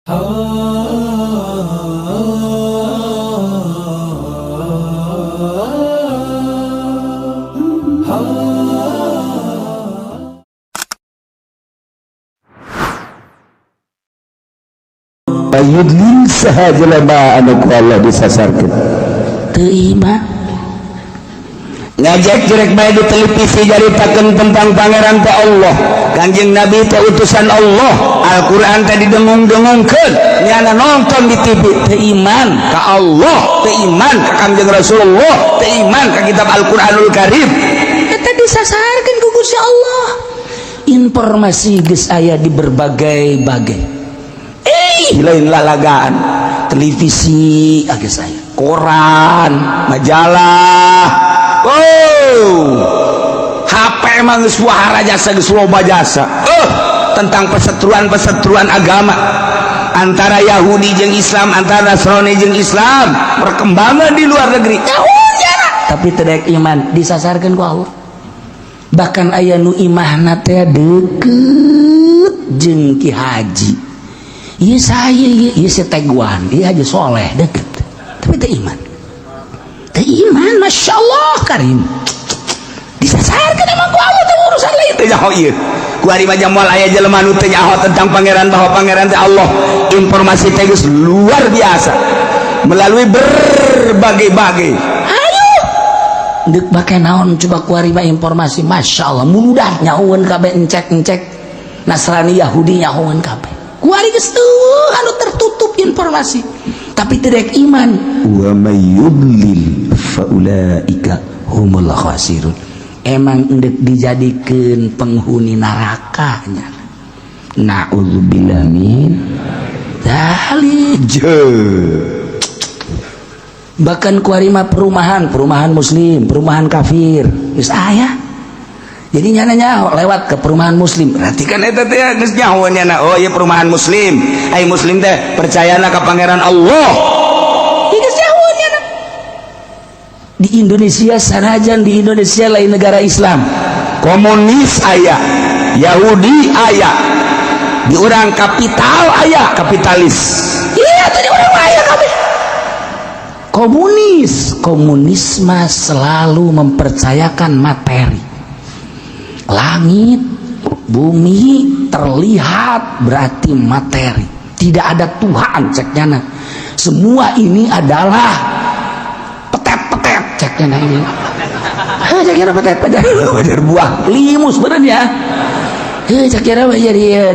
Payudlil saha jelema anu ku Allah disasarkeun teu iman. Ngajak jerek bae di televisi nyaritakeun tentang pangeran teh Allah, Kanjeng Nabi teh utusan Allah, Al-Qur'an teh didengung-dengungkeun, nyana nonton di TV teu iman ka Allah, teu iman ka Kanjeng Rasulullah, teu iman ka kitab Al-Qur'anul Karim. Eta disasarkeun ku Gusti Allah. Informasi geus aya di berbagai-bagai, lain lalagaan. Televisi geus aya, koran, majalah, oh, HP emang geus wahara jasa, geus loba jasa tentang perseteruan-perseteruan agama antara Yahudi jeung Islam, antara Nasrani jeung Islam, perkembangan di luar negeri. Tapi tidak iman, disasarkan ku Allah. Bahkan aya nu imahna teh deket jeung Ki Haji, ieu saya, ieu si Teguan, ieu Haji Soleh, deket, tapi teu iman, teu iman. Masya Allah Karim, disasarkan emang ku Allah teh, urusan lain. Teu nyaho ieu ku ari mah, moal aya jelema nu teu nyaho tentang pangeran, bahwa pangeran teh Allah. Informasi teh geus luar biasa melalui berbagai-bagai. Ayo, dek bake naon coba kuari mah informasi. Masya Allah, mudah nyahueun kabeh, encek-encek Nasrani Yahudi nyahueun kabeh kuari. Geus teu anu tertutup informasi, tapi tidak iman. Wa may yudlil faulaika humul khasirun. Emang endek dijadikeun penghuni nerakanya, naudzubillah min dzalik. Je. Bahkan kuari mah perumahan, perumahan muslim, perumahan kafir geus aya. Jadi nyana nyaho lewat ke perumahan muslim. Berarti kan eta teh geus nyaho nyana, oh ieu perumahan muslim, ai muslim teh percayana ka pangeran Allah. Ieu geus nyaho nyana di Indonesia, sanajan di Indonesia lain negara Islam. Komunis aya, Yahudi aya, di urang kapital aya, kapitalis. Iya, tadi urang aya kabeh komunis. Komunisme selalu mempercayakan materi, langit bumi terlihat berarti materi, tidak ada Tuhan cek nyana. Semua ini adalah petet-petet cek nyana ini. Heh, cek nyana petet-petet buah limus benernya. Heh, cek nyana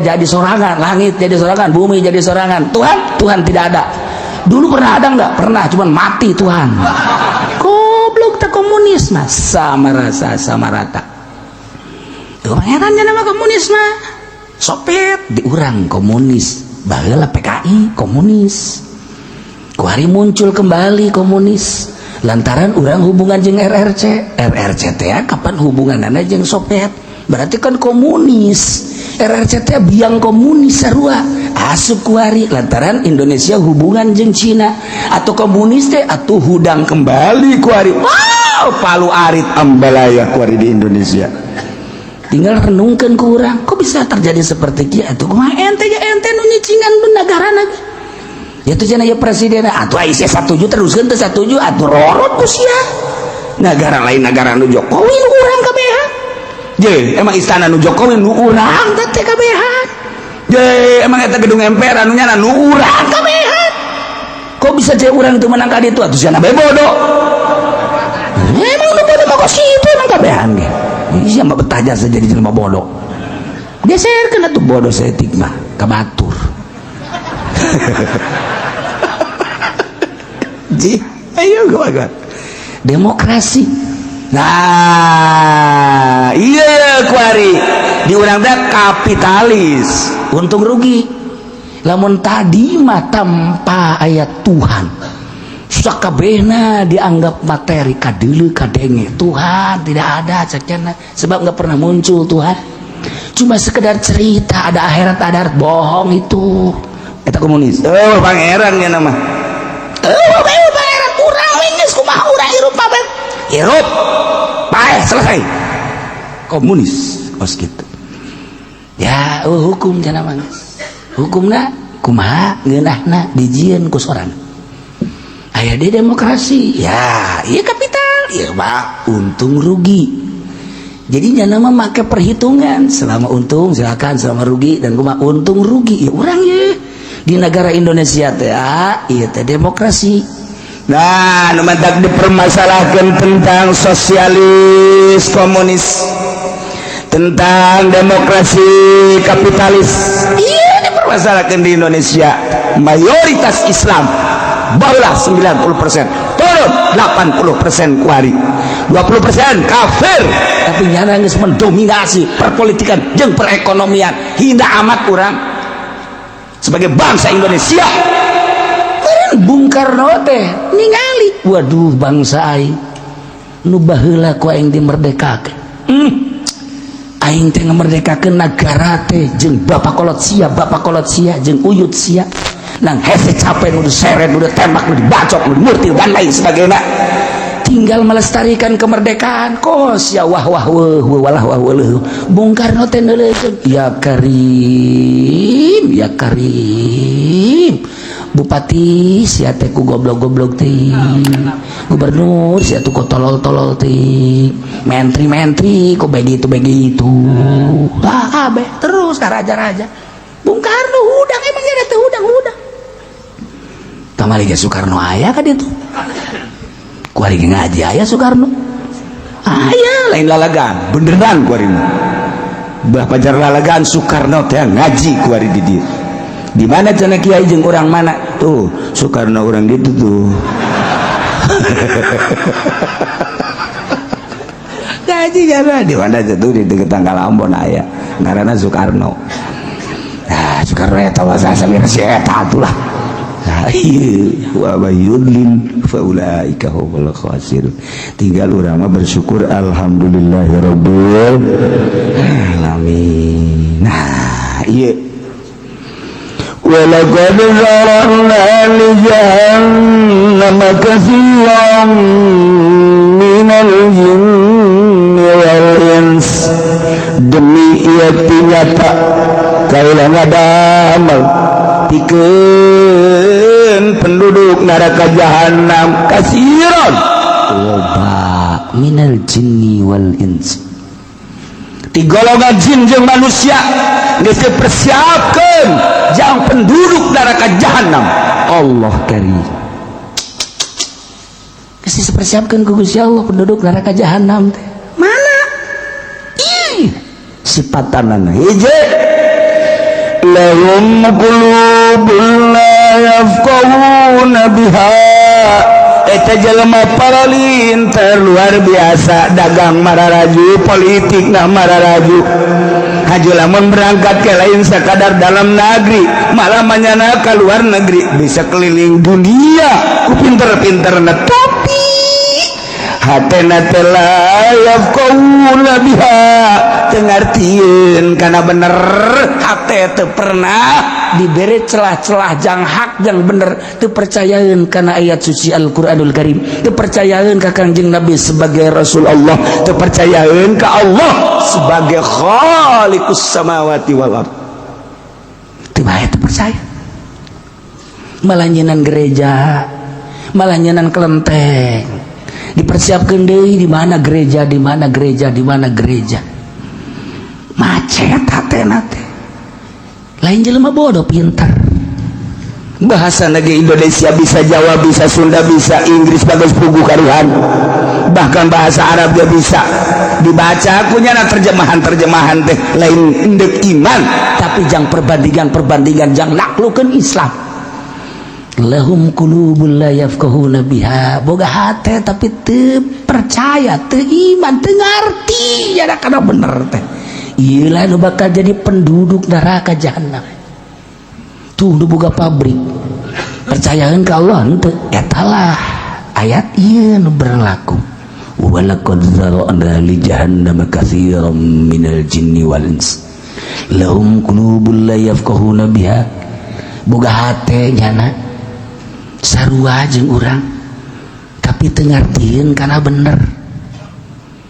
jadi sorangan, langit jadi sorangan, bumi jadi sorangan. Tuhan, Tuhan tidak ada. Dulu pernah ada nggak? Pernah, cuman mati Tuhan. Goblok tak komunis mah sama rasa sama rata. Tuh pangerannya nama komunis mah. Soviet diurang komunis, baheula PKI komunis. Kuari muncul kembali komunis lantaran urang hubungan jeung RRC. RRC teh kapan hubunganna jeung Soviet? Berarti kan komunis. RRC teh biang komunis sarua asup kuari lantaran Indonesia hubungan jeung Cina atau komunis teh atau hudang kembali kuari. Wow, palu arit ambalaya kuari di Indonesia. Tinggal renungkan ke urang, kok bisa terjadi seperti itu? Atuh kumaha ente ya, ente nu nyicingan negara lagi ya tuh cenah ya presiden atuh ai sia satuju teruskeun teu satuju atuh rorot ku sia. Negara lain negara nu Jokowi. Jokowi nu urang kabehan. Je, emang istana nu Jokowi nu urang? Urang teh kabehan. Je, emang eta gedung MPR anu nyana nu urang? Kabehan. Kok bisa cek urang itu menang ka ditu? Atuh sia bae bodoh. Emang nu bodoh mah kos kitu emang kabehan ge. Iya mah betah jasa jadi jelema bodoh, geserkeun atuh bodoh saeutik mah ka batur. Ji, ayo gua gua. Demokrasi. Nah, iya kuari di urang teh kapitalis. Untung rugi. Lamun tadi mah tanpa ayat Tuhan, sakabehna dianggap materi, kadeuleu kadenge Tuhan tidak ada cek cenah, sebab nggak pernah muncul Tuhan, cuma sekedar cerita ada akhirat, ada akhirat. Bohong itu. Eta komunis, oh pangeran ya nama. Eh, pangeran urang we geus kumaha urang hirup pabe. Hirup paeh selesai, komunis kos gitu. Ya, oh, hukum cenah mah geus hukumna. Kumaha ngeunahna dijieun ku sorang. Aya di demokrasi ya, iya kapital ya mah untung rugi. Jadi jangan mah make perhitungan selama untung silakan, selama rugi dan kumaha untung rugi ya urang ya di negara Indonesia teh, ah, iya teh demokrasi. Nah, nu matak dipermasalahkan tentang sosialis komunis, tentang demokrasi kapitalis, iya dipermasalahkan di Indonesia mayoritas Islam barulah 90% turun 80% kuari 20% kafir. Tapi nyana geus mendominasi perpolitikan jeung perekonomian, hina amat urang sebagai bangsa Indonesia. Meureun Bung Karno teh ningali, waduh, bangsa aing nu baheula ku aing dimerdekakeun, aing teh ngamerdekakeun nagara teh jeung bapak kolot sia, bapak kolot sia jeung uyut sia, nang hese capek, nu diseret, nu ditembak, nu dibacok, nu dimurtil, dan lain sebagainya, tinggal melestarikan kemerdekaan kos ya wah wah wah wah walah wah wah. Bung Karno teh neuleukeun, ya Karim, ya Karim, bupati sia teh ku goblok-goblok teh, gubernur sia tuh ku tolol-tolol teh, menteri-menteri ku begitu begitu, ah kabeh terus ka raja-raja. Bung Karno hudang, emang ada teh hudang hudang kamari ge. Soekarno aya ka ditu, kuari ge ngaji aya Soekarno aya. Lain lalagan, beneran kuari mah. Bah pajar lalagan, Soekarno teh ngaji kuari di dieu. Di mana cenah, kiai? Jeung urang mana tuh Soekarno? Urang ditu tuh ngaji jana. Di mana tuh? Di deket tanggal Ambon aya ngaranna Soekarno. Nah, Soekarno eta bahasa samir si eta atulah. Nah, iya, wa may yudlil faulaika humul khasirun. Tinggal urang mah bersyukur, alhamdulillahirabbil alamin. Nah, iya. ولقد ذرأنا لجهنم كثيرا من الجن والإنس. Demi ieu nyata kaula ngadamel pikeun penduduk neraka jahanam kasiron loba minal jinni wal ins. Di golongan jin jeung manusia geus dipersiapkeun jang penduduk neraka jahanam. Allah karim. Geus dipersiapkeun ku Gusti Allah penduduk neraka jahanam teh. Mana ih sipatanana hiji. لهم قلوب لا يفقهون بها. Eta jelema paralinter luar biasa, dagang mararaju, politik na mararaju. Haju lamun berangkat ke lain sekadar dalam negeri, malah manyana ke luar negeri, bisa keliling dunia ku pinter-pinter, tapi hatena teh la yafqahuna biha, teu ngartieun kana bener. Hate teu pernah diberi celah-celah jang hak, jang bener. Teu percayaeun kana ayat suci Al-Qur'anul Karim, teu percayaeun ka Kangjeng Nabi sebagai Rasul Allah, teu percayaeun ka Allah sebagai khaliqus samawati wal ard. Teu bae teu percaya, malah nyenan gereja, malah nyenan kelenteng. Dipersiapkan deui di mana gereja, di mana gereja, di mana gereja. Macet hatena teh. Lain jelema bodoh, pinter. Bahasa negeri Indonesia bisa, Jawa bisa, Sunda bisa, Inggris bagus pugu karuhan, bahkan bahasa Arab dia bisa dibaca punya. Terjemahan terjemahan teh lain endek iman, tapi jang perbandingan perbandingan, jang naklukeun Islam. Lahum qulubul la yafqahuna biha, boga hate tapi teu percaya, teu iman, teu ngarti ya kana bener teh. Ieu lah nu bakal jadi penduduk neraka jahanam. Tuh nu boga pabrik percayaeun ka Allah henteu. Eta lah ayat ieu nu berlaku. Walaqad zara'na li jahannama katsiran minal jinni wal ins lahum qulubul la yafqahuna biha. Boga hate nyana sarua jeung urang, tapi teu ngartieun kana bener.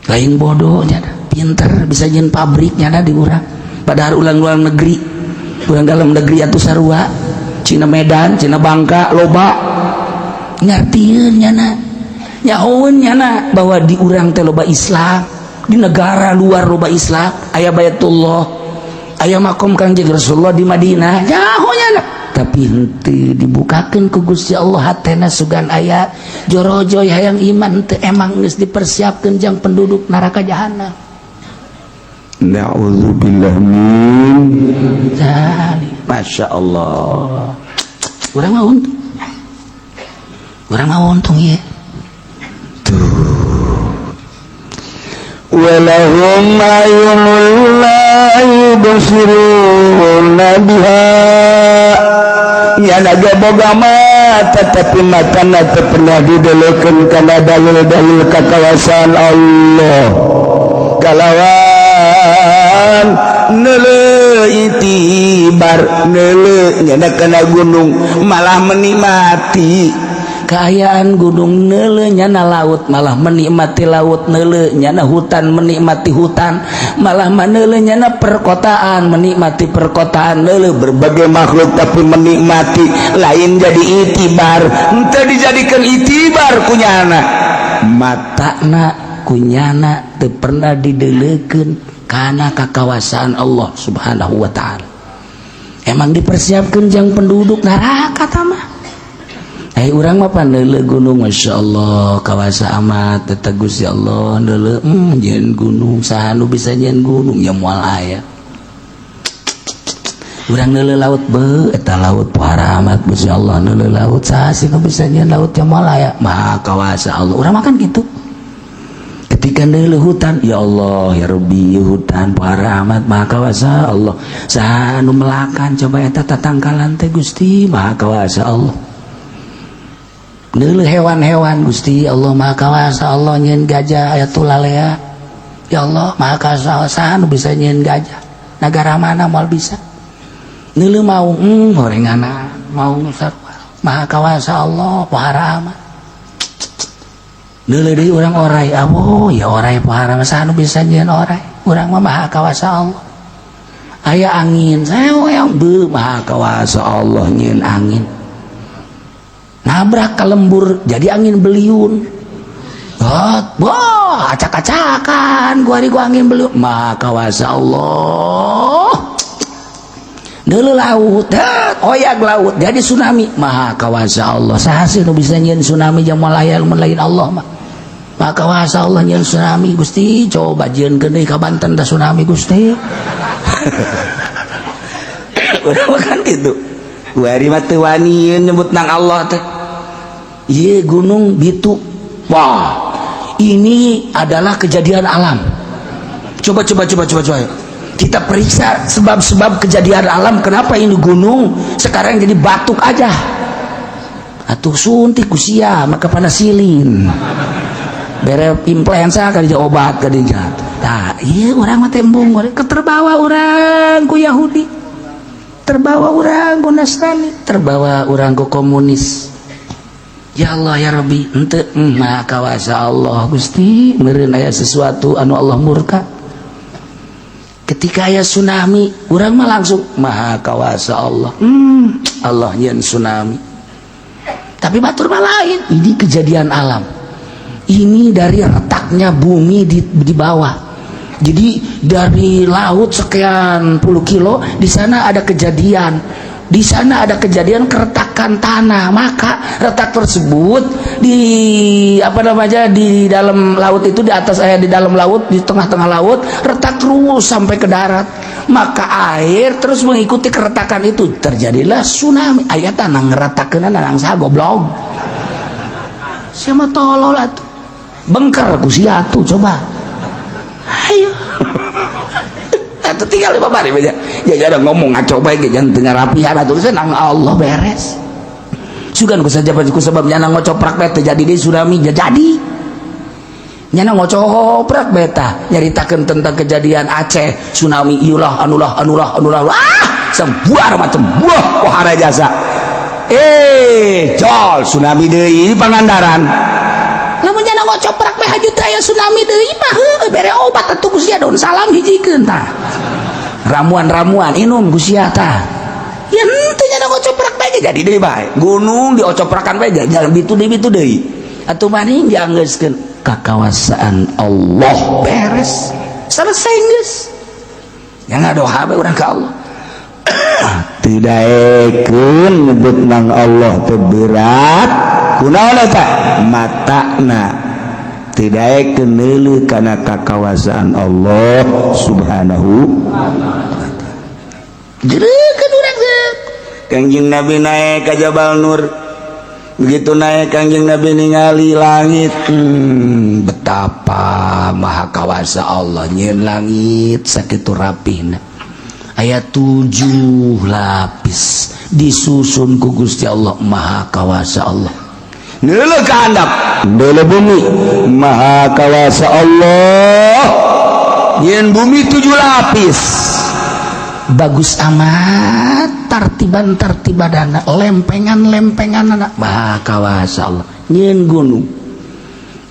Lain bodoh nyana, pinter, bisa nyeun pabrik nyana di urang, padahal ulang-ulang negeri, urang dalam negeri atau sarua. Cina Medan, Cina Bangka, loba ngartieun nyana, nyahoeun nyana bahwa di urang teh loba Islam, di negara luar loba Islam, aya Baitullah, aya makom Kangjeng Rasulullah di Madinah, nyaho nyana. Tapi henteu dibukakeun ku Gusti Allah hatena, sugan aya jorojoy hayang iman teu. Emang geus dipersiapkeun jang penduduk neraka jahanam. Na'udzubillah min dzalik. Masya Allah. Urang mah untung, urang mah untung ya. Tuh. Walahum a'yunun la yubsiruna biha. Nyana ge boga mata, tapi matana teu pernah didelekeun kana dalil-dalil kakawasaan Allah, kalawan neuleu itibar, neuleu nyana kana gunung malah menikmati keayaan gunung, neuleu nyana laut malah menikmati laut, neuleu nyana hutan menikmati hutan, malah maneuleu nyana perkotaan menikmati perkotaan, neuleu berbagai makhluk tapi menikmati, lain jadi itibar, henteu dijadikan itibar kunyana. Matana kunyana teu pernah didelekeun kana kakawasaan Allah Subhanahu wa Ta'ala. Emang dipersiapkan jang penduduk neraka mah. Eh, urang mah paneuleu gunung, Masya Allah, kawasa amat eta Gusti Allah. Neuleu, nyieun gunung, saha nu bisa nyieun gunung? Ya moal aya. Urang neuleu laut, be eta laut pohara amat Gusti Allah. Neuleu laut, saha sih nu bisa nyieun laut? Ya moal aya. Maha kawasa Allah. Urang makan gitu. Ketika neuleu hutan, ya Allah ya Rabbi, hutan pohara amat, maha kawasa Allah. Saha nu melakan coba eta tatangkalan teh? Gusti, maha kawasa Allah. Neuleu hewan-hewan, Gusti Allah, maha kawasa Allah nyieun gajah aya tulalea. Ya Allah, maha kawasa. Saha nu bisa nyieun gajah? Negara mana moal bisa. Neuleu maung, gorengana maung sarua, maha kawasa Allah, pohara amat. Neuleu deui urang orai, awo ya orai pohara, saha nu bisa nyieun orai? Urang mah maha kawasa Allah. Aya angin yang be, maha kawasa Allah nyieun angin, nabrak ke lembur jadi angin beliung. Oh, wah, acak-acakan gua gua angin beliung, maha kawasa Allah. Dulu laut, oyak laut jadi tsunami, maha kawasa Allah. Saha sih nu bisa nyieun tsunami? Jang moal aya mun lain Allah mah. Maha kawasa Allah nyieun tsunami. Gusti, coba jieunkeun deui ka Banten da tsunami, Gusti. Udah makan gitu. Wari mah teu wani nyebut nang Allah teh. Ieu gunung Bitu. Wah, ini adalah kejadian alam. Coba, coba, coba, coba, coba. Kita periksa sebab-sebab kejadian alam, kenapa ini gunung sekarang jadi batuk aja. Atuh suntik ku sia maka panasilin. Bere influenza kali obat kali. Tah, iya urang mah tembung keterbawa urang ku Yahudi. Terbawa urang ku Nasrani, terbawa urang ku komunis. Ya Allah ya Rabbi, henteu, maha kawasa Allah. Gusti, meureun aya sesuatu anu Allah murka. Ketika aya tsunami, urang mah langsung maha kawasa Allah. Allah nyieun tsunami. Tapi batur mah lain, ini kejadian alam. Ini dari retaknya bumi di bawah. Jadi dari laut sekian puluh kilo di sana ada kejadian. Di sana ada kejadian keretakan tanah, maka retak tersebut di apa namanya, di dalam laut itu, di atas, di dalam laut, di tengah-tengah laut retak terus sampai ke darat. Maka air terus mengikuti keretakan itu, terjadilah tsunami. Aya tanah ngeretakeun nang saha, goblok? Siapa tolol atuh? Bengker ku sia atuh, coba. Ayo. Atuh tinggal lima bari aja. Ya ada ngomong ngaco bae ge, jangan teu rapihan atuh, nang Allah beres. Sugan ku saja ku sebab nyana ngocoprak bae teu jadi deui tsunami, ya jadi. Nyana ngocoprak bae tah nyaritakeun tentang kejadian Aceh tsunami, iulah anulah anulah anulah, wah, sebuah macam buah pohara jasa. Eh, jol tsunami deui Pangandaran. Lamun nyana ngocoprak bae haju teh aya tsunami deui mah heueuh, bere obat atuh ku sia, daun salam hijikeun tah. Ramuan-ramuan inum ku sia tah. Ya henteu nya ngocoprak bae jadi deui bae. Gunung diocoprakan bae jalan bitu deui, bitu deui. Atuh maning dianggeuskeun kakawasaan Allah, beres. Selesai geus. Ya ngadoa bae urang ka Allah. Teu daekeun nyebut nang Allah teh berat. Kunaon eta? Matana teu daekeun neuleuh kana kakawasaan Allah Subhanahu. Jeurekeun urang teh. Kangjeng Nabi naik ka Jabal Nur. Begitu naik, Kangjeng Nabi ningali langit. Betapa maha kawasa Allah nyieun langit sakitu rapihna. Aya tujuh lapis disusun ku Gusti Allah, maha kawasa Allah. Neuleuh ka handap, Neuleuh bumi, maha kawasa Allah. Nyieun bumi tujuh lapis. Bagus amat tartiban tartibadana, lempengan lempengan anak, maha kawasa Allah. Nyieun gunung,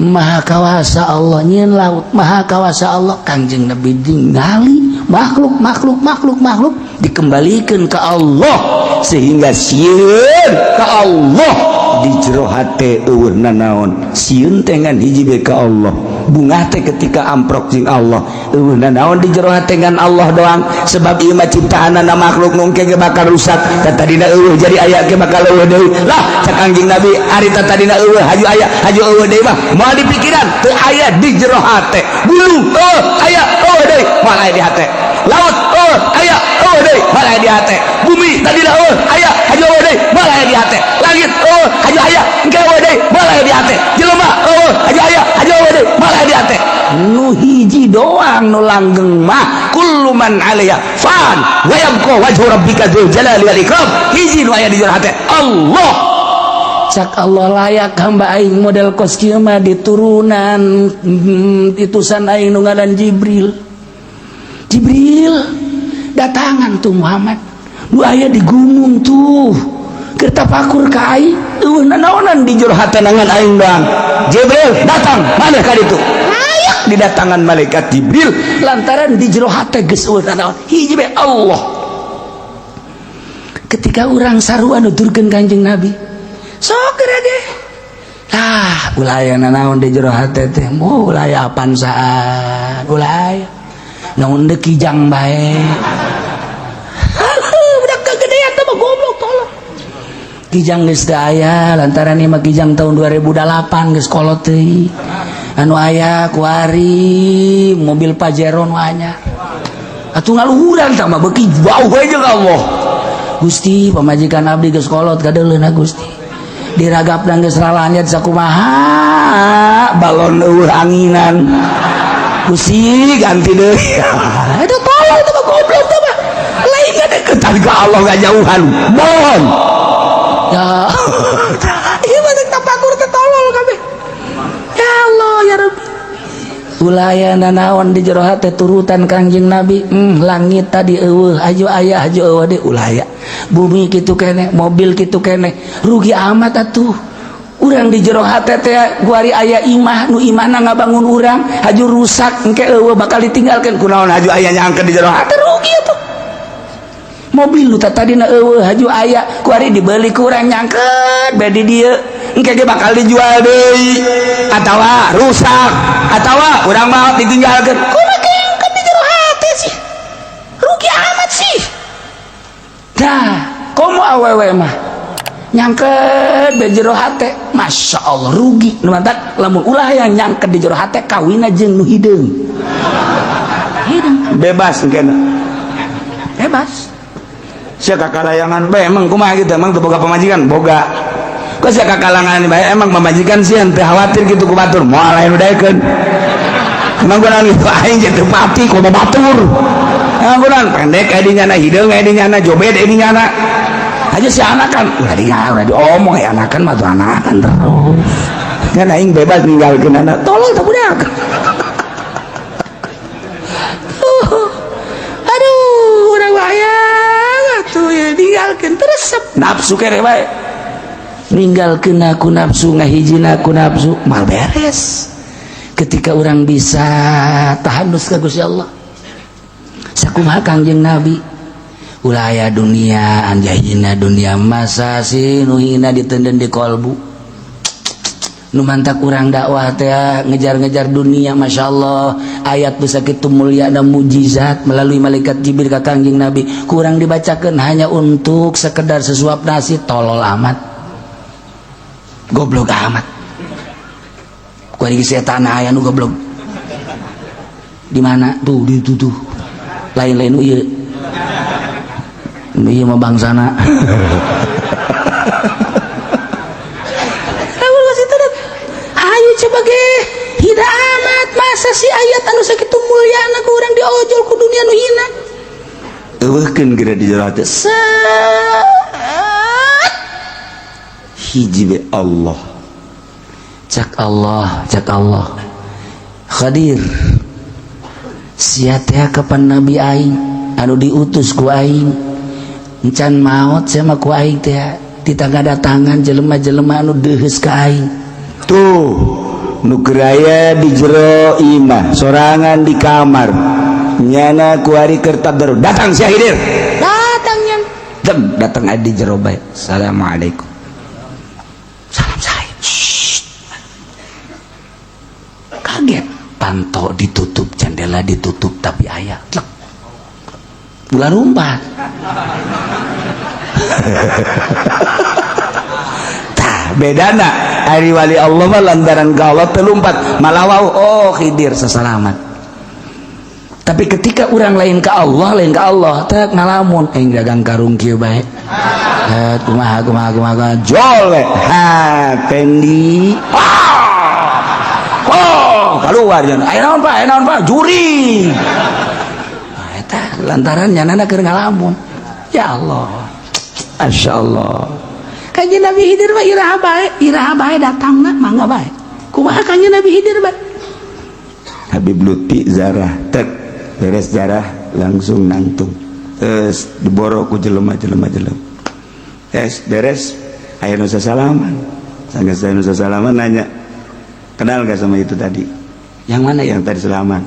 maha kawasa Allah. Nyieun laut, maha kawasa Allah. Kangjeng Nabi ningali makhluk makhluk makhluk makhluk dikembalikan ke Allah sehingga sieun ka Allah. Di jero hate euweuh nanaon, sieun teh ngan hiji bae ka Allah, bungah teh ketika amprok jeung Allah. Euweuh nanaon di jero hate ngan Allah doang, sebab ieu mah ciptaanana makhluk nu engke ge bakal rusak. Tadina euweuh jadi aya, ge bakal euweuh deui. Lah, cak Kangjeng Nabi, ari tadina euweuh haju aya, haju euweuh deui mah moal dipikiran, teu aya di jero hate. Gunung euweuh aya, euweuh deui, moal aya di hate. Laut euweuh aya, euweuh deui, moal aya di hate. Bumi tadina euweuh aya, haju euweuh deui, moal aya di hate. Langit euweuh haju aya, engke euweuh deui, moal aya di hate. Jelema euweuh haju aya, haju euweuh deui, moal aya di hate. Nu hiji doang nu langgeng mah kullu man 'alaiha fan wa yabqa wajhu rabbika dzul jalali wal ikram. Hiji nu aya di jero hate, Allah. Cak Allah, layak hamba aing model kos kieu mah diturunan itusan aing nu ngaran Jibril. Jibril datangan tuh Muhammad, nu aya di gunung tuh keur tapakur ka aing, euweuh nanaonan di jero hate ngan aing doang. Jibril datang mana ka ditu, layak didatangan malaikat Jibril lantaran di jero hate geus euweuh nanaon, hiji bae, Allah. Ketika urang sarua nuturkeun Kanjeng Nabi, sok ge ah ulah aya nanaon di jero hate teh, moal aya apansaan, ulah aya naon deuk, kijang bae. Budak kegedean teh mah goblok, tolong. Kijang geus teu aya lantaran ieu mah kijang tahun 2008, geus kolot teuing. Anu aya kuari mobil Pajero nu anyar. Atuh ngaluhuran tah mah beuki jauh we jeung Allah. Gusti, pamajikan abdi geus kolot, kadeuleuna Gusti, diragap dan geus ralanyat sakumaha, balon euweuh anginan, Gusti, ganti deui. Itu tolol teh mah, goblok teh mah. Lain deketan ka Allah, ngajauhan, mohon. Ya, ieu mah tapakur teh tolol kabeh. Ya Allah, ya Rabbi, ulah aya nanaon di jero hate, turutan Kangjeng Nabi. Langit tadi euweuh aju aya, aju euweuh deui, ulah aya. Bumi kitu keneh, mobil kitu keneh. Rugi amat atuh urang di jero hate teh. Kuari aya imah, nu imahna ngabangun urang, haju rusak, engke euweuh bakal ditinggalkeun. Kunaon haju aya nyangkeun di jero hate? Rugi atuh. Mobil nu tadina euweuh haju aya, kuari dibeli ku urang, nyangkeut bae di dieu, engke ge bakal dijual deui atawa rusak atawa urang mah ditinggalkeun. Kumaha nyangkeut di jero hate sih? Rugi amat sih. Dah komo awewe mah nyangket di jero hate, masya Allah, rugi. Nu mantak lamun ulah yang nyangket di jero hate, kawina jeung nu hideung hideung. Bebas engke. Bebas. Sia kakalayangan bae emang kumaha gitu? Emang teu boga pamajikan? Boga. Kok sia kakalangan bae emang pamajikan sih teu khawatir gitu ku batur? Moal lain udaekeun. Emang kunaon gitu? Aing jeung teu pati komo batur. Emang kunaon? Pendek aya di nyana, hideung aya di nyana, jobed aya di nyana aja. Si anakan ulah di ulah diomong ya, anakan mah tuh anakan terus kan. Aing bebas ninggalkeun anak. Tolol tak budak. Aduh, urang wayang atuh ya ninggalkeun terus. Nafsu kere bae. Ninggalkeun aku nafsu, ngahijina aku nafsu, mal beres. Ketika orang bisa tahanus ka Gusti Allah, sakumaha Kangjeng Nabi. Ulah aya dunia anjahina dunia masa sih nu hina ditenden di kolbu. Nu mantak urang dakwah teh ngejar-ngejar dunia, Masya Allah ayat bisa kitu mulia dan mujizat melalui malaikat Jibril ka Kangjeng Nabi kurang dibacakan hanya untuk sekedar sesuap nasi, tolol amat, goblok amat. Kuari setan aya nu goblok di mana tuh di itu tuh lain-lain ieu ieu mah bangsana. Ayo coba ge hina amat masa si ayat anu sakitu mulyana ku urang diojol ku dunia nu hina. Eueuhkeun geura di jero hate. Set hiji be Allah. Cak Allah, cak Allah. Khadir sia teh kapan nabi aing anu diutus ku aing encan maot sia mah ku aing teh ditangga datangan jelema-jelema anu deuheus ka aing. Tuh nu keur aya di jero imah sorangan di kamar nyana ku ari keur tadarus datang sia Hidir datang nyan dem datang aya di jero bae. Assalamualaikum. Salam saya. Kaget panto ditutup, jendela ditutup, tapi aya tlek ulah rumpat. Tah bedana ari wali Allah mah lantaran ka Allah teu lumpat malah wau oh Khidir sesalamat. Tapi ketika orang lain ke Allah, lain ke Allah teh ngalamun aing dagang karung kieu bae. Kumaha kumaha kumaha jol we ha Pendi. Oh, keluar jan. Aya naon Pak? Aya naon Pak? Juri. Nah, eta lantaran nyanana keur ngalamun. Ya Allah. Masya Allah. Kanjeng Nabi Khidir mah iraha bae datangna mangga bae. Kumaha Kanjeng Nabi Khidir bae? Habib Lutfi zarah tek beres zarah langsung nangtung. Terus diboro ku jelema-jelema jelema. Es beres aya nu sasalaman. Sanggeus aya nu sasalaman nanya, kenal gak sama itu tadi? Yang mana ya? Yang tadi selamat.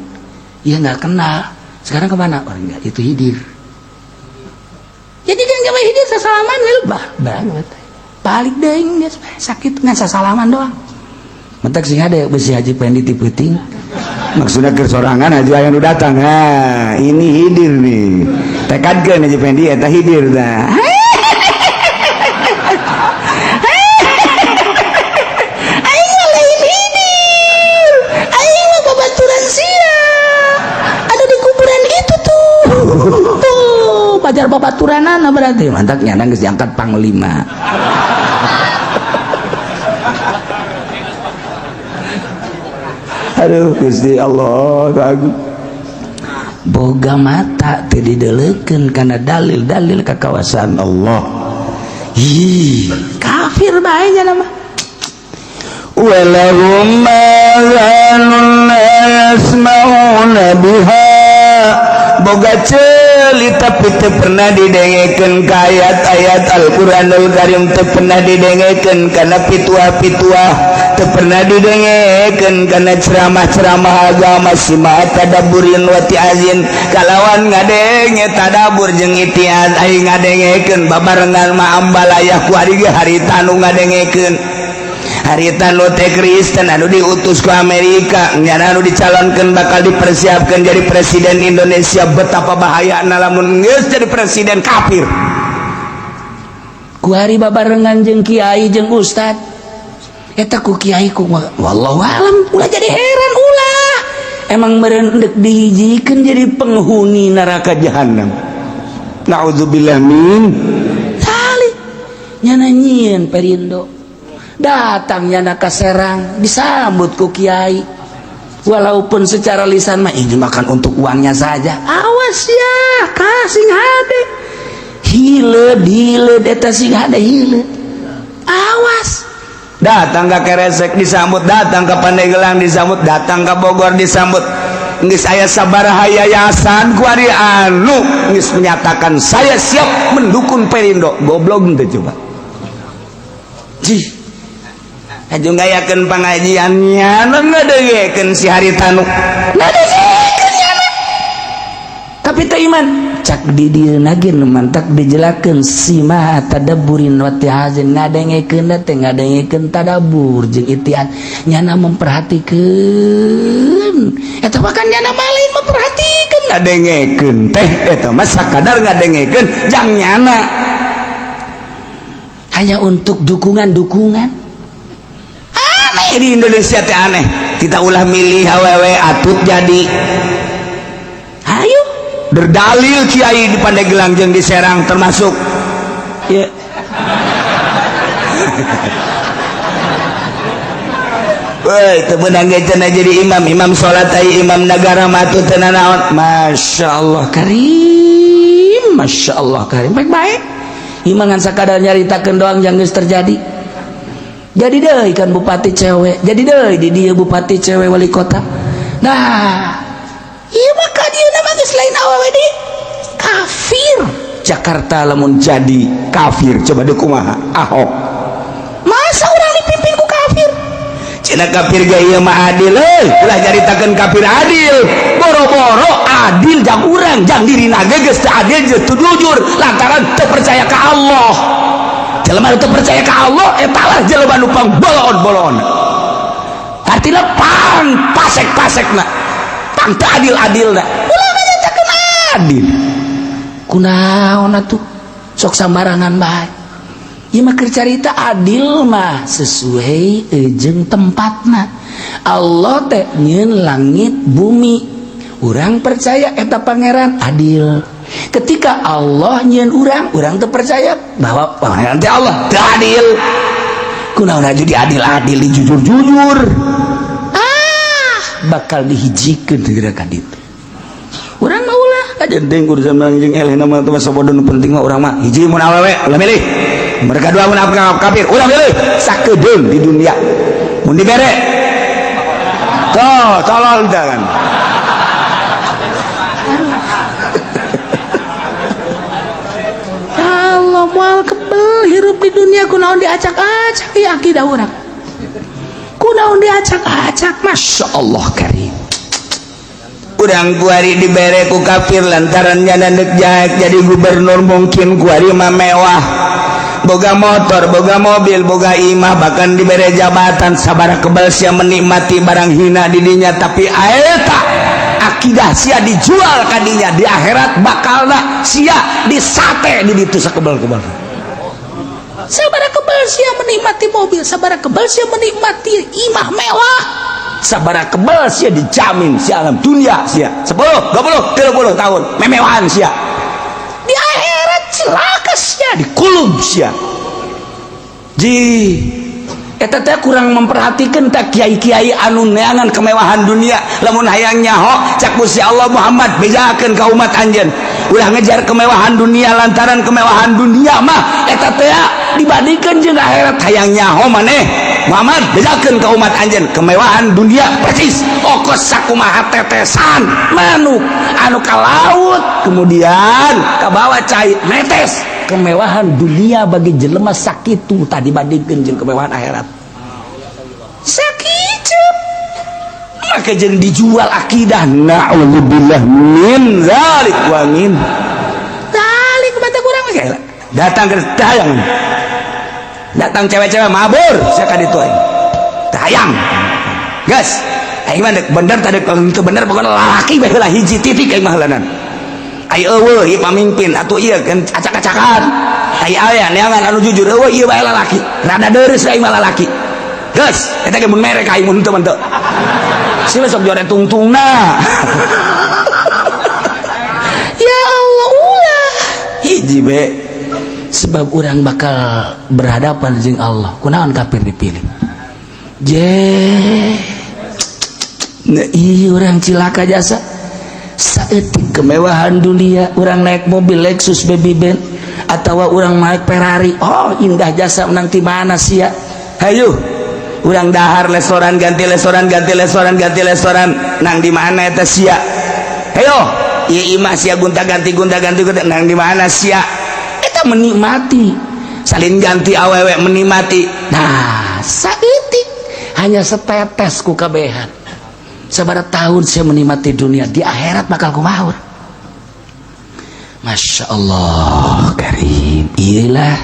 Iya nggak kenal. Sekarang kemana? Orang nggak, itu Khidir. Jadi dia nggak Khidir sesalaman, bah banget. Balik deh, dia sakit nggak sesalaman doang. Mentak sih ada besi Haji Pendi ti peuting. Maksudnya ke sorangan aja yang udah datang. Nah, ini Khidir nih. Tekadkeun Haji Pendi eta Khidir dah. Pajar babaturanana berarti mantak nyana geus diangkat panglima. Aduh Gusti Allah agung. Boga mata teu dideulekeun kana dalil-dalil kakawasan Allah. Ih, kafir bae nya mah. Walahum ma la yasma'una biha. Boga ceuli tapi teu pernah didengekeun ka ayat-ayat Al-Qur'anul Karim, teu pernah didengekeun kana pituah-pituah, teu pernah didengekeun kana ceramah-ceramah agama sima tadabburin wa ti'azin kalawan ngadenge tadabbur jeung itiaz aing ngadengekeun babarengan ma ambalayah ku ari ge harita nu ngadengekeun. Harita nu teh Kristen anu diutus ke Amerika nyana anu dicalonkeun bakal dipersiapkan jadi presiden Indonesia. Betapa bahayana lamun geus jadi presiden kafir. Ku hari babarengan jeung kiai jeung ustad eta ku kiai ku wallahu alam ulah jadi heran ulah emang meureun deuk dihijikeun jadi penghuni neraka jahanam. Naudzubillah min salik nyana nyieun Perindo datang nyana ka Serang disambut ku kiai walaupun secara lisan mah ini makan untuk uangnya saja. Awas ya kasing hade hileud hileud eta sing hade hileud awas. Datang ke Keresek disambut, datang ke Pandeglang disambut, datang ke Bogor disambut. Geus aya sabaraha yayasan ku ari anu geus menyatakan saya siap mendukung Perindo. Goblok teu coba. Jih. Aju ngayakeun pangajian nyana ngadengekeun si Haritanu. Ngadengekeun nyana. Tapi teu iman. Cak di dieu ge nu mantak dijelakeun sima tadabburin wa ittihazin, ngadengekeun teh ngadengekeun tadabbur jeung ittiaz, nyana memperhatikeun. Eta mah kan nyana mah lain memperhatikeun, ngadengekeun teh eta mah sakadar ngadengekeun jang nyana. Hanya untuk dukungan-dukungan. Aneh di Indonesia teh, aneh. Kita ulah milih awewe atut jadi. Ayo. Berdalil kiai di Pandeglang jeung di Serang termasuk ya. Woi, teu meunang ge cenah jadi imam, imam salat ai imam negara matu teu nanaon. Masya Allah Karim, Masya Allah Karim, baik-baik. Ieu mah ngan sakadar nyaritakeun doang yang geus terjadi. Jadi deui kan bupati cewek, jadi deui di dieu bupati cewek, wali kota. Nah, ieu mah ka dieu mah geus lain awewe di kafir. Jakarta lamun jadi kafir coba deh kumaha Ahok. Masa urang dipimpin ku kafir? Cenah kafir ge ieu mah adil euy. Ulah nyaritakeun kafir adil. Boro-boro adil jang urang, jang dirina ge geus teu adil jeung teu jujur lantaran teu percaya ka Allah. Jelema teu percaya ka Allah eta lah jelema nu pangbolon-bolon. Artina pang pasek-pasekna. Pang teu adil-adilna. Ulah nyaritakeun adil. Kunaon atuh sok sambarangan bae. Ieu mah keur carita adil mah sesuai jeung tempatna. Allah teh nyieun langit bumi. Urang percaya eta pangeran adil. Ketika Allah nyieun urang, urang teu percaya bahwa pangeran teh Allah teu adil. Kunaon aju diadil-adil, dijujur-jujur. Ah, bakal dihijikeun geura ka ditu. Urang mah ulah aja deng urusan jeung eleh nama teh sabodo. Nu penting mah urang mah hiji mun awewe ulah milih. Mereka dua mun kafir ulah milih. Sakedeung di dunia mun dibere toh tolol kan. Allah moal kebel hirup di dunia. Kunaon diacak-acak ya akidah urang, kunaon diacak-acak? Masya Allah Karim. Urang kuari dibere ku kafir lantaran nyana deuk jahat jadi gubernur, mungkin kuari mah mewah, boga motor, boga mobil, boga imah, bahkan dibere jabatan. Sabara kebal sia menikmati barang hina di dinya, tapi aeta akidah sia dijual kadinya. Di akhirat bakalna sia disate di ditu sakebal-kebal. Sabara kebal sia menikmati mobil, sabara kebal sia menikmati imah mewah, sabara kebal sia dijamin sia alam dunia sia 10, 20, 30 tahun memewahan sia. Di akhirat celaka sia. Dikulub sia ji. Eta teh kurang memperhatikan tak kiai-kiai anu neangan kemewahan dunia. Lamun hayang nyaho cak Gusti Allah, Muhammad, bejakeun ka umat anjeun ulah ngejar kemewahan dunia lantaran kemewahan dunia mah eta teh dibandingkeun jeung akhirat. Hayang nyaho maneh Muhammad, bejakeun ka umat anjeun kemewahan dunia persis okos sakumaha tetesan manuk anu ka laut kemudian kabawa cai netes. Kemewahan dunia bagi jelema sakitu tadi dibandingkeun jeung kemewahan akhirat sakitu. Maka jeung dijual akidah, na'udzubillah min zalik wa min zalik. Mata kurang mah. Datang ke hayang, datang cewek-cewek mabur sia ka ditu aing hayang geus. Aing mah bener tadi itu bener, pokoknya lalaki bae heula hiji titik aing mah heulanan. Ai eueuh ieu pamimpin atuh ieu kan acak-acakan. Ai aya neangan anu jujur eueuh, ieu bae lalaki rada deureuh, aing mah lalaki geus. Eta ge mun mere ka aing, mun teu mah teu si besok jore tungtungna. Ya Allah, ulah. Hiji be. Sebab orang bakal berhadapan jeung Allah. Kunaon kafir dipilih je? Nah, iya orang cilaka jasa saeutik kemewahan dunia. Orang naik mobil Lexus baby Benz atau orang naik Ferrari, oh indah jasa. Menang di mana sih ya? Hayu urang dahar restoran, ganti restoran, ganti restoran, ganti restoran, nang di mana eta sia? Hayo ieu imah sia gonta ganti, gonta ganti gonta, nang di mana sia? Eta menikmati. Salin ganti awewe menikmati. Nah, saeutik hanya setetes ku kabehan. Sabaraha tahun saya menikmati dunia, di akhirat bakal kumaha? Masya Allah karim, iyalah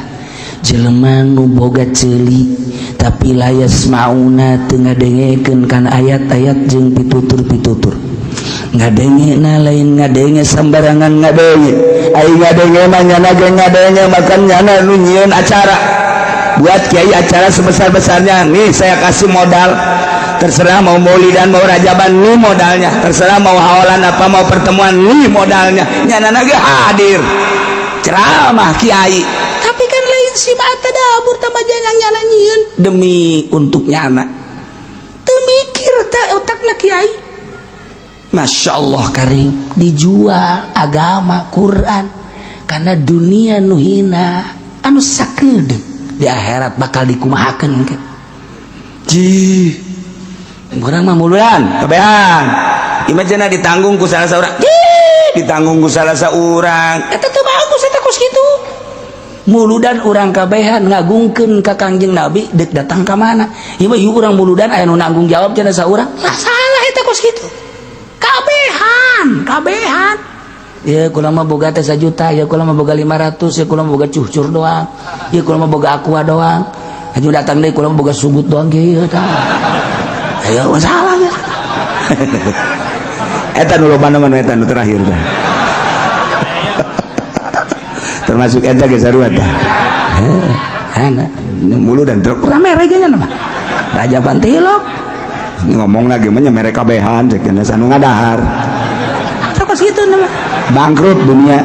jelema nu boga ceuli tapi la yasmauna, teu ngadengekeun kana ayat-ayat jeung pitutur-pitutur. Ngadenge na lain ngadenge sembarangan ngadenge. Ai ngadenge mah nyana ge ngadenge, makan nyana nu nyieun acara. Buat kiai acara sebesar-besarnya, nih saya kasih modal, terserah mau maulidan, mau rajaban, nih modalnya, terserah mau haolan apa mau pertemuan, nih modalnya, nyana ge hadir ceramah kiai. Tapi kan lain si tadabur tambah jangan nyana nyieun demi untuk nyana. Teu mikir tak otakna kiai. Masya Allah. Karim, dijual agama Quran karena dunia nu hina anu sakedeung, di akhirat bakal dikumahakeun ke. Ji, urang mah muludan kabehan imajina ditanggung ku salah saurang. Ih, ditanggung ku salah saurang. Eta teu bagus, eta kos kitu. Muludan urang kabehan ngagungkeun ka Kangjeng Nabi, dek datang ka mana ieu mah? Ieu urang muludan aya nu nanggung jawab cenah saurang lah, salah eta kos kitu. Kabehan kabehan ya, kula mah boga teh 1 juta ya, kula mah boga 500 ya, kula mah boga cucur doang ya, kula mah boga Aqua doang. Aju datang deui, kula mah boga sugut doang kieu tah. Ayo, masalah ya. Eta nu loba mah, eta nu terakhir tah, termasuk eta ge sarua tah. Ana muludan truk. Rame regenya mah rajaban tilok. Ngomong lagi mah nya mere kabehan cek cenah anu ngadahar. Kos kitu nama. Bangkrut dunia.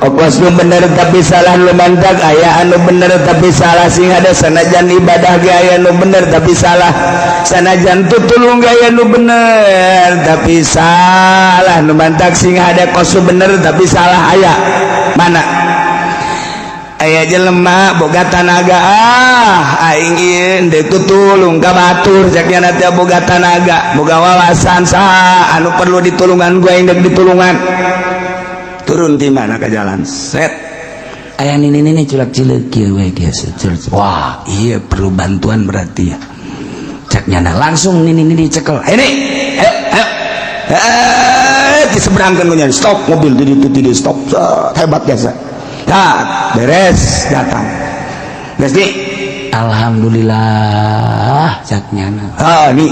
Okos nu bener tapi salah, nu mantak aya anu bener tapi salah. Sing ada sanajan ibadah ge aya nu bener tapi salah, sanajan tutulung ge aya nu bener tapi salah. Nu mantak sing ada kos bener tapi salah aya. Mana aya jelema boga tanaga, ah aing ieu deuk tutulung ka batur cek nya teh, boga tanaga, boga wawasan, saha anu perlu ditulungan gua aing deuk ditulungan. Turun di mana ke jalan set. Aya nini nini culak cileuk kieu we kieu. Wah, iya perlu bantuan berarti ya, cek nyana langsung nini nini dicekel. Ini ayo ayo, eh diseberangkan ku, stop mobil di itu di stop. Set, hebat biasa. Nah, beres datang geus di. Alhamdulillah cek nyana. Ah ini.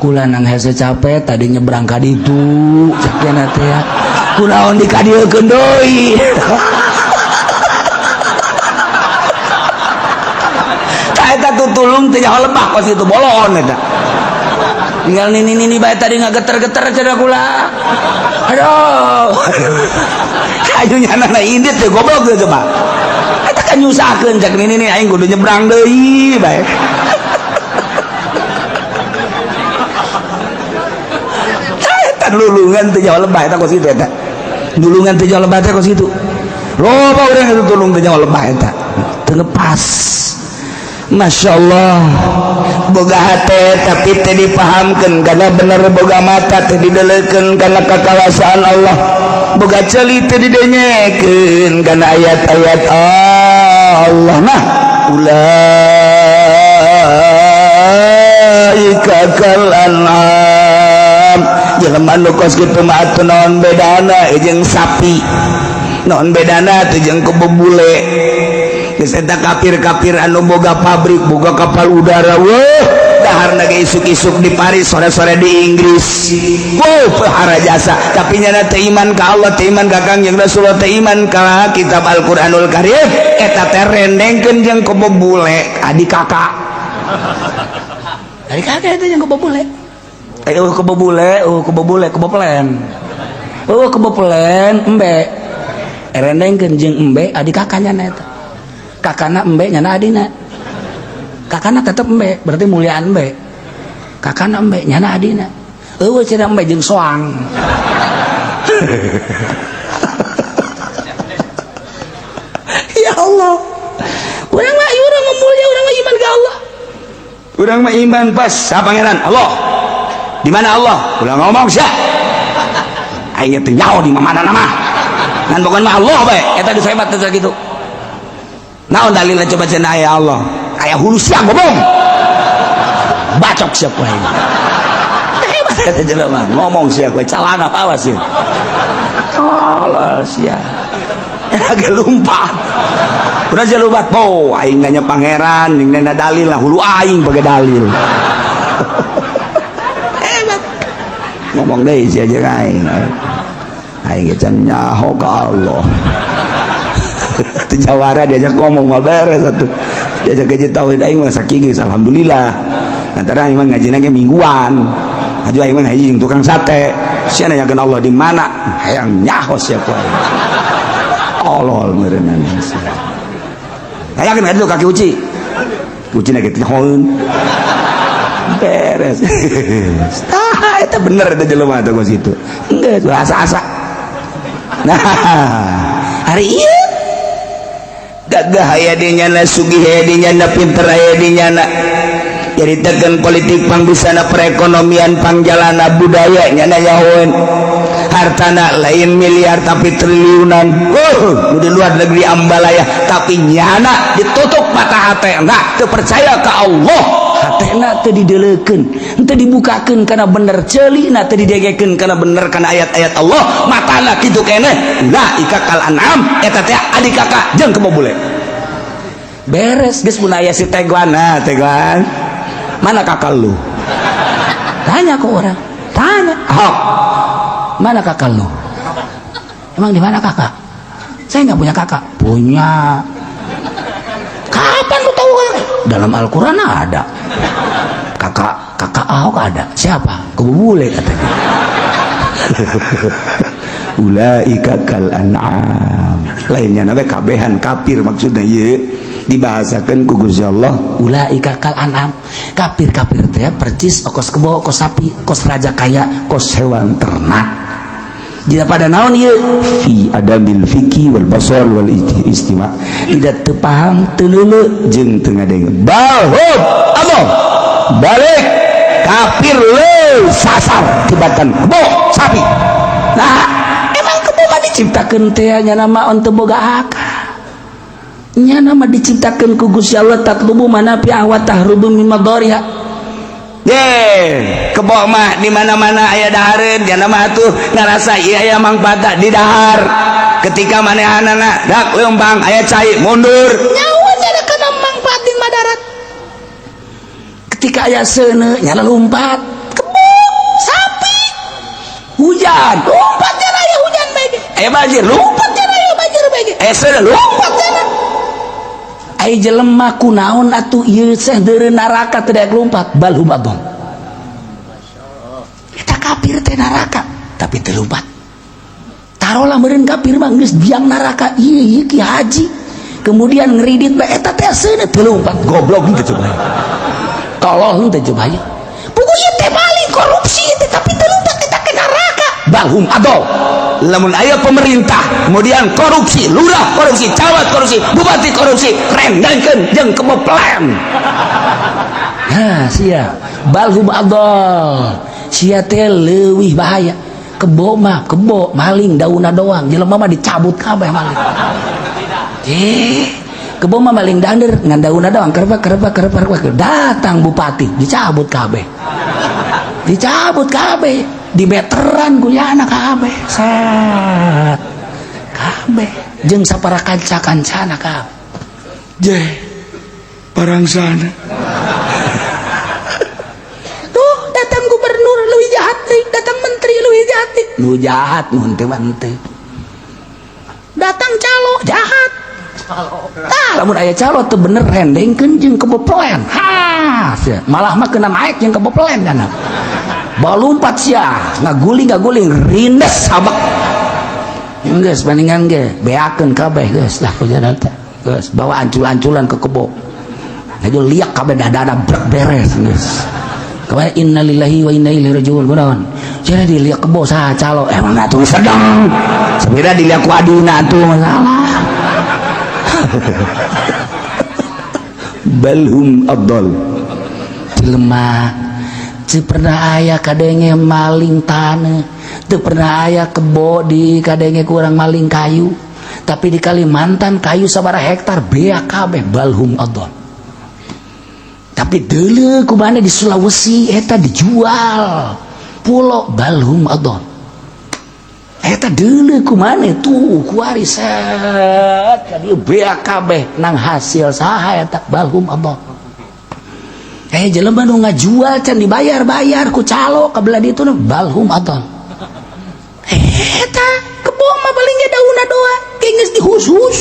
Kula nang hese capek tadi nyebrang ka ditu cek nyana teh ya. Kunaon dikadieukeun deui? Tah, eta tutulung teh nyaho lebah kos itu bolon eta. Tinggal nini nini bae tadi ngageter-geter cenah kula, aduh. Kayu nyana na indit teh goblok teh coba. Eta kan nyusahkeun cek nini nini aing kudu nyebrang deui bae. Tah, eta lulungan teh nyaho lebah eta kos kitu, eta nulungan teh nyaho lebah teh kos kitu. Loba urang itu tulung teh nyaho lebah eta. Teu ngepas. Masya Allah, boga hate tapi teu dipahamkeun karena bener, boga mata teu didelekeun karena kakawasaan Allah, boga ceuli teu didenyekeun karena ayat-ayat Allah. Nah, ulaika kal an'am. Jelema nu kos kitu mah atuh naon bedana jeung sapi, naon bedana teh jeung kebo bule? Geus eta kafir-kafir anu boga pabrik, boga kapal udara, wah, daharna ge isuk-isuk di Paris, sore-sore di Inggris. Wow, pehara jasa, tapi nyana teu iman ka Allah, teu iman ka Kangjeng Rasulullah, teu iman ka kitab Al-Qur'anul Karim. Eta teh rendengkeun jeung kebo bule, adik kakak. Adik kakak itu jeung kebo bule. Eh, oh, kebo bule, oh, kebo bule, kebo pelen. Oh, kebo pelen, embe. Rendengkeun jeung embe adik kakaknya na eta. Kakana embe, nyana adina. Kakana tetep embe, berarti muliaan embe. Kakana embe, nyana adina. Eueuh cenah embe jeung soang. Ya Allah. Urang mah urang mah mulia, urang mah iman ka Allah. Urang mah iman pas sa pangeran Allah. Di mana Allah? Ulah ngomong sia. Aing teh nyaho di mana nama. Ngan pokona mah Allah bae. Eta geus hebat eta kitu. Naon dalilna coba cenah aya Allah? Aya hulu sia ngomong. Bacok siapa aing. Eta jelema ngomong sia kowe calana awas sia. Tolol sia. Agak lumpat. Udah sia lumpat. Oh, aing nanya pangeran, ning nanya dalil lah hulu aing pakai dalil. Hebat. Ngomong deui sia jeung aing. Aing ge can nyaho ka Allah. Teu jawara diajak ngomong mah beres atuh. Diajak ngaji tauhid aing mah sakieu geus alhamdulillah. Antara aing mah ngajina ge mingguan. Aju aing mah ngaji jeung tukang sate. Sia nanyakeun Allah di mana? Hayang nyaho sia ku aing. Tolol meureunana sia. Hayakeun ka ditu kaki uci. Ucina ge teh beres. Tah eta bener eta jelema teh kos kitu. Geus asa-asa. Nah, hari ieu gagah aya di nyana, sugih aya di nyana, pinter aya di nyana. Nyaritakeun politik pangbisana, perekonomian pangjalana, budaya nyana nyahoeun. Hartana lain miliar tapi triliunan. Nu di luar negeri ambalaya, tapi nyana ditutup mata hate, enggak teu percaya ka Allah. Hatena teu dideulekeun, teu dibukakeun kana bener, ceulina teu didegekeun kana bener kana ayat-ayat Allah, matana kitu keneh. Ulaika kal an'am, eta teh adik kakak jeung kebo bule. Beres geus mun aya si Teguan, nah Teguan. Mana kakak lu? Tanya ke orang, tanya. Ahok. Mana kakak lu? Emang di mana kakak? Saya nggak punya kakak. Punya. Kapan lu tahu kakak? Dalam Al-Quran ada. Kakak, kakak Ahok ada. Siapa? Kebo bule katanya. Ulaika kal an'am. Lainnya nabe kabehan kafir maksudnya ieu dibahasakan ku Gusti Allah. Ulaika kal an'am. Kafir-kafir teh percis kos kebo, kos sapi, kos raja kaya, kos hewan ternak. Tidak pada naon ieu? Fi adamil fikih wal basar wal istima, tidak teu paham, teu leuleuh jeung teu ngadenge. Balhum Allah balik kafir leuh sasar tibatan kebo sapi. Nah, emang kebo mah diciptakeun teh nya nama teu boga akal. Nya nama diciptakeun ku Gusti Allah tatlubu manafi'a wa tahrubu min madariha. Ye, kebo mah di mana-mana aya dahareun, nya mah atuh ngarasa ieu aya mangfaat di dahar. Ketika manehanana dak leumpang aya cai mundur. Nyawa nya kana mangfaat di madarat. Ketika aya seuneu nya lompat. Kebo, sapi. Hujan, lompat nya aya hujan bae. Aya banjir, lompat nya aya banjir bae. Aya seuneu, lompat nya. Ai jelema kunaon atuh ieu seh deureu neraka teu daek lompat, balhum adhall. Eta kafir teh neraka tapi teu lompat. Tarolah meureun kafir mah geus biang neraka ieu ieu ki haji. Kemudian ngeridit bae eta teh seuneu teu lompat. Goblok henteu coba. Tolol henteu coba ieu. Puguh ieu teh maling korupsi teh tapi teu lompat eta ke neraka. Balhum adhall. Lamun aya pemerintah kemudian korupsi, lurah korupsi, camat korupsi, bupati korupsi, rendengkeun jeung kebo plan. Nah, sia balhum adhall. Sia teh leuwih bahaya. Kebo mah kebo maling daunna doang, jelema mah dicabut kabeh maling. Kebo mah maling dander ngan daunna doang, kerebak kerebak kerebak kerebak. Datang bupati dicabut kabeh. Dicabut kabeh, di meteran kuliahna kabeh. Set. Kabeh jeung sapara kanca-kancana kabeh. Je. Parangsana. Tuh datang gubernur leuwih jahat deui, datang menteri leuwih jahat deui. Nu jahat mun teu mah henteu. Datang calo jahat. Tah lamun aya calo teu bener rendengkeun jeung kebo pelen. Ha, sia. Malah mah kena naik jeung kebo pelen kana. Balumpat sia, ngaguling ngaguling rindes sabak. Geus bandingan ge beakeun kabeh geus lah ku jalan teh. Geus bawa ancul-anculan ke kebo. Ngajo liak kabeh dada brek beres geus. Kemarin innalillahi wa inna ilaihi rajiun kunaon? Jadi diliak kebo saha calo emang atuh sedang. Sebenarnya diliak ku adina atuh masalah. Balhum adall. Jelema teu pernah aya kadenge maling taneuh, teu pernah aya kebo di kadenge kurang maling kayu. Tapi di Kalimantan kayu sabaraha hektar beak kabeh balhum adall. Tapi deuleu kumana di Sulawesi eta dijual. Pulo balhum adol. Eta deuleu ku maneh tuh kuari set ka dieu beak kabeh nang hasil saha eta balhum adol. Jelema nu ngajual can dibayar-bayar ku calo ka belah ditu balhum adol. Eta kebo mah paling ge daunna doa geus dihus-hus.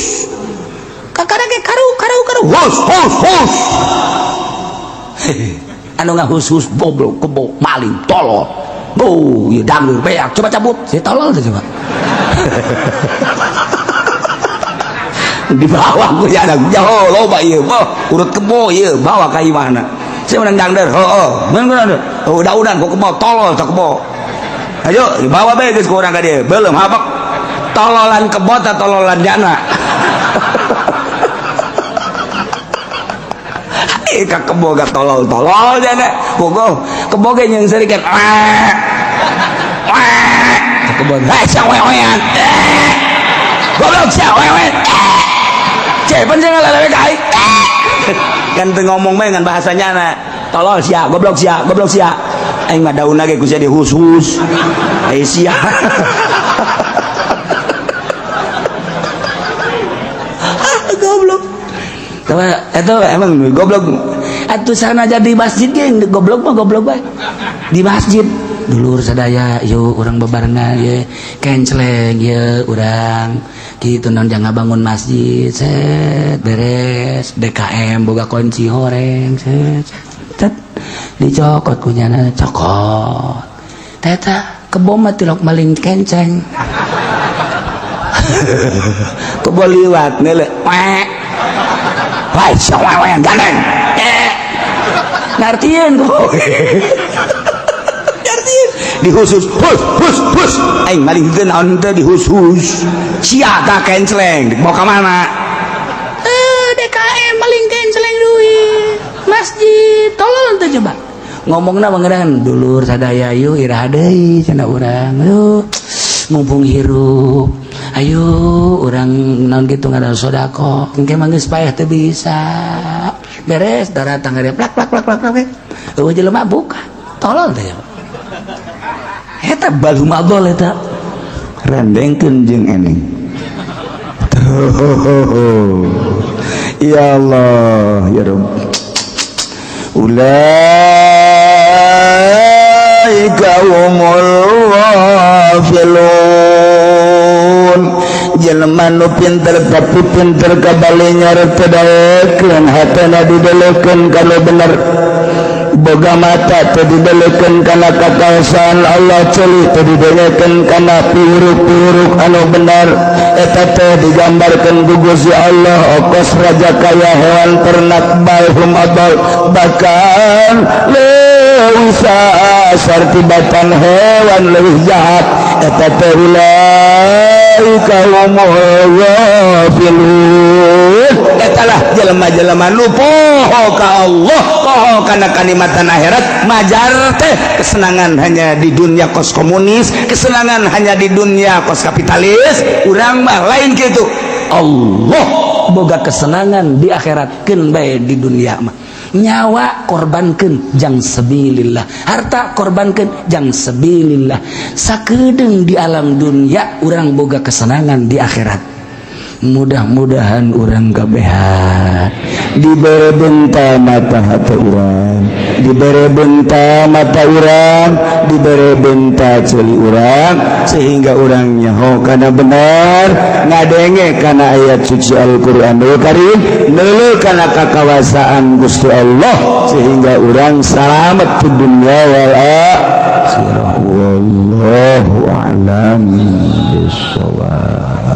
Kakara ge karu karu karu hus hus hus. Anu ngahus-hus goblok kebo maling tolol. Oh, ieu dangdeur beak coba cabut. Si tolol teh coba. Dibawa ku ya jauh loba ieu boh urut kebo ieu bawa ka imahna. Saya menang dangdeur heuh meunang oh daunan ku kebo tolol teh kebo. Ayo dibawa bae geus ku urang ka dieu beuleum habak tololan kebo ta tololan jana. Ka kebo ga tolol-tolol jana. Bogoh kebo ge nyeungseureun wah. Wah. Kebo hei sia wewean. Goblok sia wewean. Cepen sia ngalelewe ka aing. Kan teu ngomong bae ngan bahasanya na. Tolol sia, goblok sia, goblok sia. Aing mah daunna ge ku sia dihus-hus. Ai sia. Goblok. Itu emang goblok. Atuh sana jadi masjid ge goblok mah goblok bae. Di masjid dulur sadaya yuk urang bebarengan ye kenceleng ye urang kitu naon jangan bangun masjid set beres DKM boga kunci horeng set set dicokot kunyana cokot teta kebo mah tilok maling kenceng kebo liwat neuleuh wek wah sia wewean gandeng ngartieun kebo dihus-hus hus hus hus aing maling teu naon teh dihus-hus sia ta kenceleng dibawa ka mana DKM maling kenceleng duit masjid tolol teh coba ngomongna mangeran dulur sadaya yuk iraha deui cenah urang yuk mumpung hirup ayo urang naon kitu ngadal sedekah engke mah geus paeh teu bisa beres daratang gede plak plak plak plak plak eueuh jelema buka tolol teh eta balhum adol eta rendengkeun jeung eneng. Tuh. Ya Allah ya Rabb. Ulaika humul ghafilun. Jelema nu pinter tapi pinter kabali nyorot teu daekeun hatena didelekeun kana bener. Boga mata teu didelekeun kana kakaosaan Allah ceuli teu didelekeun kana piuruk-piuruk anu bener eta teh digambarkeun ku Gusti Allah okos raja kaya hewan ternak balhum adal bahkan leuwih sasar tibatan hewan leuwih jahat eta teh ulaika humul ghafilun. Eta lah jelema-jelema nu poho ka Allah poho kana kanikmatan akhirat majar teh kesenangan hanya di dunia kos komunis kesenangan hanya di dunia kos kapitalis urang mah lain kitu Allah boga kesenangan di akhirat keun bae di dunia mah nyawa korbankeun jang sabilillah harta korbankeun jang sabilillah sakedeung di alam dunia urang boga kesenangan di akhirat mudah-mudahan urang kabehan dibere benta mata hati urang dibere benta mata urang dibere benta ceuli urang sehingga urang nyaho kana benar ngadenge kana ayat suci Al-Qur'anul Karim neuleuh kana kakawasaan Gusti Allah sehingga urang salamet di dunia wal akhirah. Wallahu a'lam bissawab.